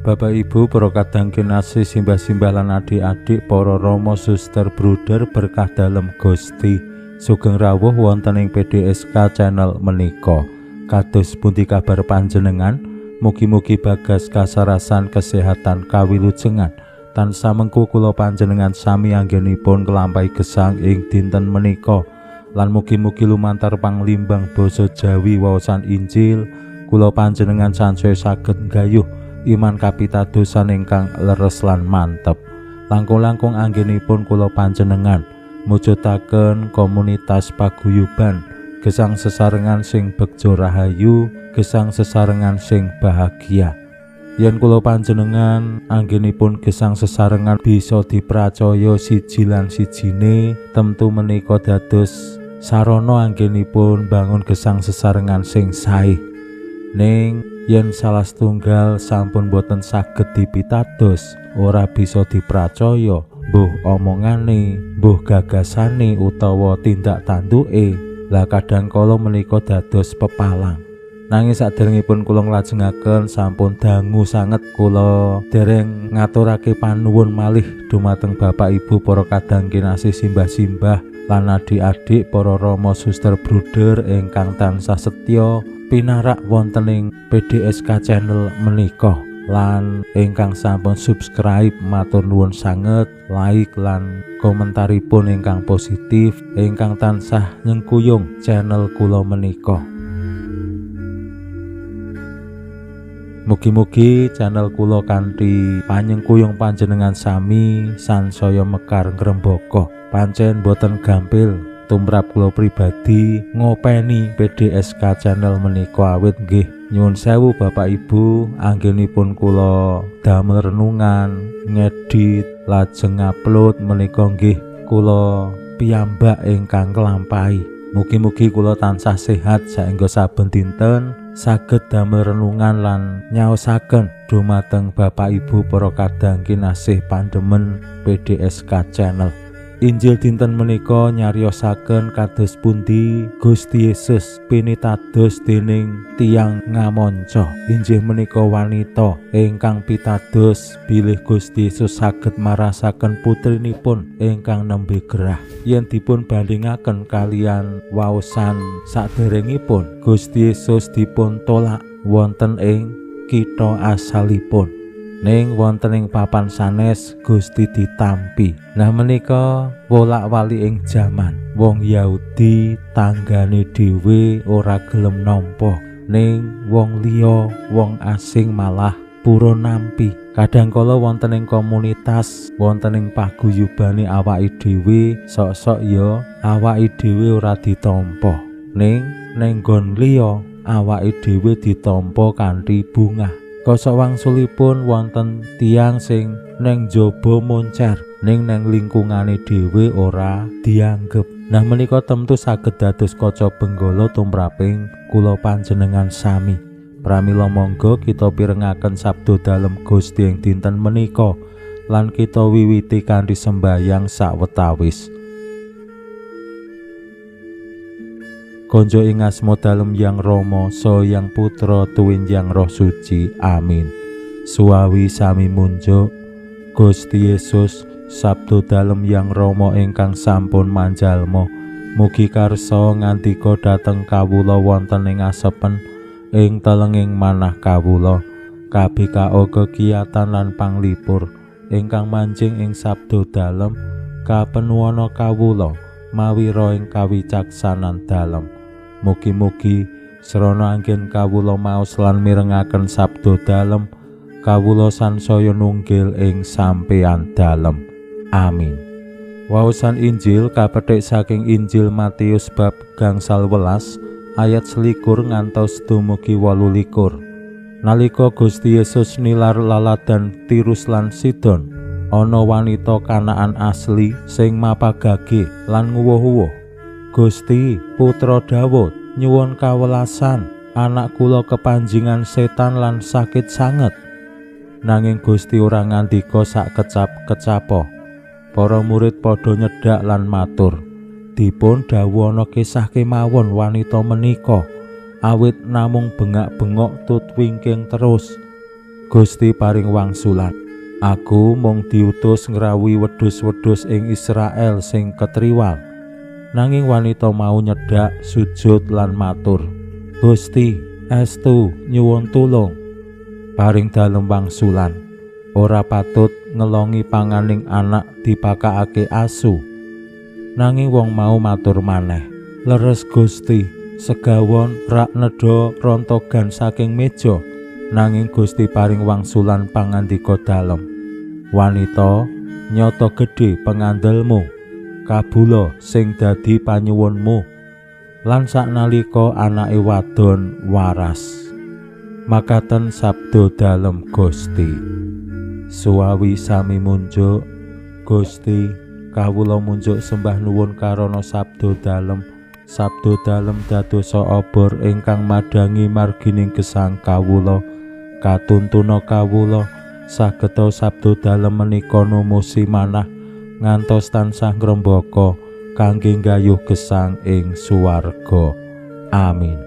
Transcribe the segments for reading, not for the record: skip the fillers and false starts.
Bapak Ibu, para kadang kinasih, simbah-simbah lan adik-adik, para rama, suster, bruder berkah dalem Gusti. Sugeng rawuh wonten ing PDSK channel menika. Kados pundi kabar panjenengan? Mugi-mugi bagas kasarasan kesehatan kawilujengan. Tansah mengku kula panjenengan sami anggenipun nglampahi gesang ing dinten menika. Lan mugi-mugi lumantar panglimbang basa Jawi waosan Injil kula panjenengan sansaya saged nggayuh iman kapitadosan ingkang leres lan mantep. Langkung-langkung anggenipun kula panjenengan mujudaken komunitas paguyuban gesang sesarengan sing begja rahayu, gesang sesarengan sing bahagia. Yen kula panjenengan anggenipun gesang sesarengan bisa dipracaya siji lan sijine, tentu menika dados sarana anggenipun bangun gesang sesarengan sing sae. Ning yen salah setunggal sampun boten saged dipitados, ora bisa dipracaya, mbuh omongane, mbuh gagasane utawa tindak tanduke, lah kadang kala menika dados pepalang. Nanging saderengipun kula nglajengaken sampun dangu sanget kula dereng ngaturake panuwun malih dumateng Bapak Ibu para kadang kinasih, simbah-simbah lan adik-adik, para rama, suster, bruder ingkang tansah setya pinarak wonten ing PDSK channel menika lan ingkang sampun subscribe, matur nuwun sanget, like lan komentaripun ingkang positif ingkang tansah nyengkuyung channel kula menika. Mugi-mugi channel kula kanthi panyengkuyung panjenengan sami sansaya mekar ngrembaka. Pancen boten gampil tumrap kula pribadi ngopeni PDSK channel menika, awit nggih nyuwun sewu Bapak Ibu, anggenipun kula damel renungan, ngedit, lajeng ngupload menika nggih kula piyambak ingkang nglampahi. Mugi-mugi kula tansah sehat saengga saben dinten saged damel renungan lan nyaosaken dumateng Bapak Ibu para kadang kinasih pandemen PDSK channel. Injil dinten menika nyariosaken kados pundi Gusti Yesus pinitados dening tiyang ngamonca. Injih menika wanita ingkang pitados bilih Gusti Yesus saged marasaken putrinipun ingkang nembe gerah. Yen dipun bandingaken kalian waosan saderengipun, Gusti Yesus dipun tolak wonten ing kitha asalipun. Ning wonten ing papan sanes Gusti ditampi. Nah menika wolak-wali ing jaman wong Yahudi tanggane dhewe ora gelem nampa, ning wong liya, wong asing malah purun nampi. Kadang kala wonten ing komunitas, wonten ing paguyubane awake dhewe, sok-sok ya awake dhewe ora ditampa, ning ning nggon liya awake dhewe ditampa kanthi bungah. Kosok wangsulipun wonten tiyang sing neng jaba moncer, ning neng lingkungane dhewe ora dianggep. Nah menika tentu saged dados kaca benggala tumraping kula panjenengan sami. Pramila monggo kita pirengaken sabda dalem Gusti ing dinten menika lan kita wiwiti kanthi sembayang sawetawis. Konjo ing asma dalem Yang Rama, saha Yang Putra tuwin Yang Roh Suci. Amin. Suwawi sami munjuk Gusti Yesus, sabda dalem Yang Rama ingkang sampun manjalma, mugi karsa ngandika dhateng kawula wonten ing asepen ing telenging manah kawula. KBKO kekiyatan lan panglipur ingkang manjing ing sabda dalem kapenuwana kawula mawira ing kawicaksanan dalem. Mugi-mugi srana anggen kawula maos lan mirengaken sabda dalem, kawula sansaya nunggil ing sampeyan dalem. Amin. Waosan Injil kapethik saking Injil Matius bab 15 ayat 21 ngantos dumugi 28. Nalika Gusti Yesus nilar laladan Tirus lan Sidon, Ana wanita Kanaan asli sing mapagage lan nguwuh-uwuh, "Gusti, Putra Dawud, nyuwun kawelasan, anak kula kepanjingan setan lan sakit sanget." Nanging Gusti ora ngandika sak kecap-kecapo. Para murid padha nyedhak lan matur, "Dipun dhawuhana kisah kemawon wanita menika, awit namung bengak-bengok tut wingking terus." Gusti paring wangsulan, "Aku mung diutus ngrawuhi wedhus-wedhus ing Israel sing ketriwal." Nanging wanita mau nyedhak sujud lan matur, "Gusti, estu nyuwun tulung." Paring dalem wangsulan, "Ora patut ngelongi panganing anak dipakakake asu." Nanging wong mau matur maneh, "Leres Gusti, segawon rak nedha rontogan saking meja." Nanging Gusti paring wangsulan pangandika dalem, "Wanita, nyata gedhe pengandelmu, kabula sing dadi panyuwunmu." Lan saknalika anake wadon waras. Makaten sabda dalem Gusti. Suwawi sami munjuk. Gusti, kawula munjuk sembah nuwun karana sabda dalem. Sabda dalem dadosa obor ingkang madhangi margining gesang kawula. Katuntuna kawula sageta sabda dalem menika numusi manah ngantos tansah ngrembaka kangge nggayuh gesang ing suwarga. Amin.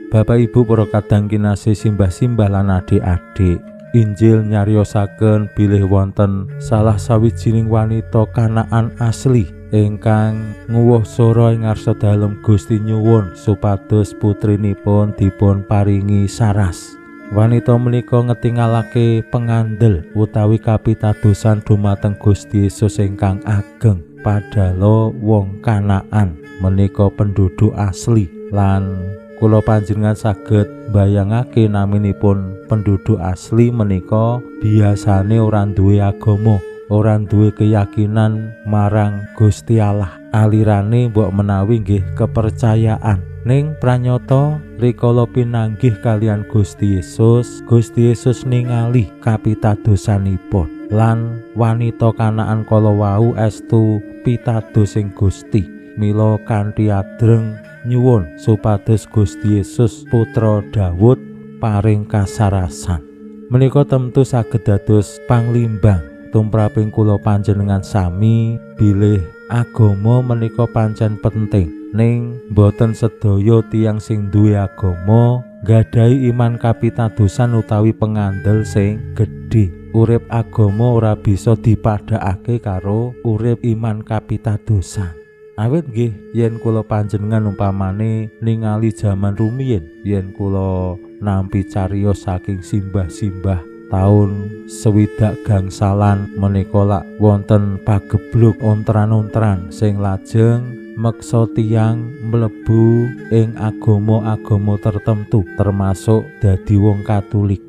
Bapak Ibu para kadang kinasih, simbah-simbah lan adik-adik, Injil nyariosaken bilih wonten salah sawijining wanita Kanaan asli ingkang nguwuh sora ing ngarsa dalem Gusti nyuwun supados putrinipun dipun paringi saras. Wanita menika ngetingalake pengandel utawi kapitadosan dumateng Gusti Yesus ingkang ageng. Padahal wong Kanaan menika penduduk asli, lan kula panjenengan saged mbayangake naminipun penduduk asli menika biasane ora duwe agama, ora duwe keyakinan marang Gusti Allah. Alirane mbok menawi nggih kepercayaan. Ning pranyata rikala pinanggih kalian Gusti Yesus, Gusti Yesus ningali kapitadosanipun lan wanita Kanaan kala wau estu pitados ing Gusti. Mila kanthi adreng nyuwun supados Gusti Yesus Putra Dawud paring kasarasan. Menika tentu saged dados panglimbang tumraping kula panjenengan sami bilih agama menika pancen penting. Ning boten sedaya tiyang sing duwe agama nggadahi iman kapitadosan utawi pengandel sing gedhe. Urip agama ora bisa dipadhakake karo urip iman kapitadosan. Awit nggih yen kula panjenengan umpamane ningali jaman rumiyin, yen kula nampi cariyos saking simbah-simbah taun 60 gangsalan menika lak wonten pagebluk ontran-ontran sing lajeng meksa tiyang mlebu ing agama-agama tertentu termasuk dadi wong Katolik.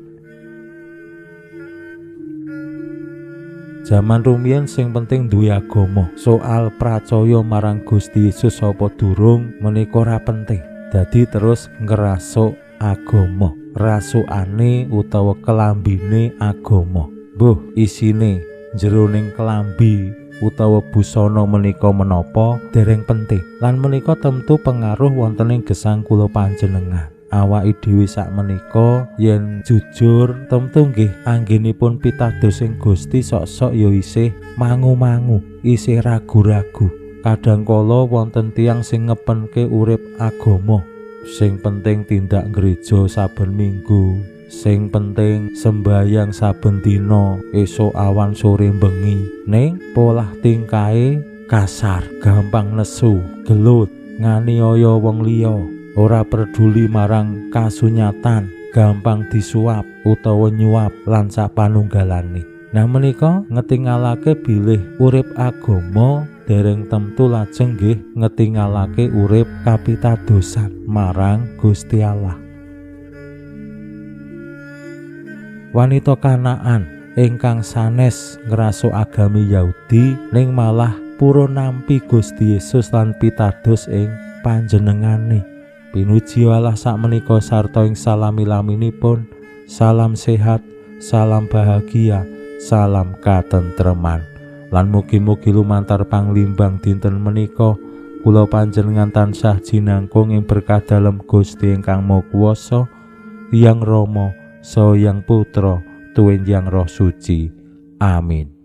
Jaman rumiyin sing penting duwe agama, soal pracaya marang Gusti Yesus apa durung menika ora penting. Dadi terus ngrasuk agama, rasukane utawa kelambine agama. Mbuh isine jeroning kelambi utawa busana menika menapa dereng penting. Lan menika tentu pengaruh wonten ing gesang kula panjenengan. Awake dhewe sakmenika yen jujur tentu nggih anggenipun pitados ing Gusti sok-sok ya isih mangu-mangu, isih ragu-ragu. Kadang kala wonten tiyang sing ngepenke urip agama, sing penting tindak gereja saben minggu, sing penting sembayang saben dina, esuk awan sore bengi. Ning polah tingkahe kasar, gampang nesu, gelut, nganiaya wong liya, ora peduli marang kasunyatan, gampang disuap utawa nyuap lan sapanunggalane. Nah menika ngetingalake bilih urip agama dereng temtu lajeng nggih ngetingalake urip kapitadosan marang Gusti Allah. Wanita Kanaan ingkang sanes ngrasuk agami Yahudi ning malah purun nampi Gusti Yesus lan pitados ing panjenengane. Pinuji Allah sakmenika sarta ing salami-laminipun. Salam sehat, salam bahagia, salam katentreman. Lan mugi-mugi lumantar panglimbang dinten menika kula panjenengan tansah jinangkung ing berkah dalem Gusti ingkang Maha Kuwasa, Hyang Rama, Saha Hyang Putra, tuwin Hyang Roh Suci. Amin.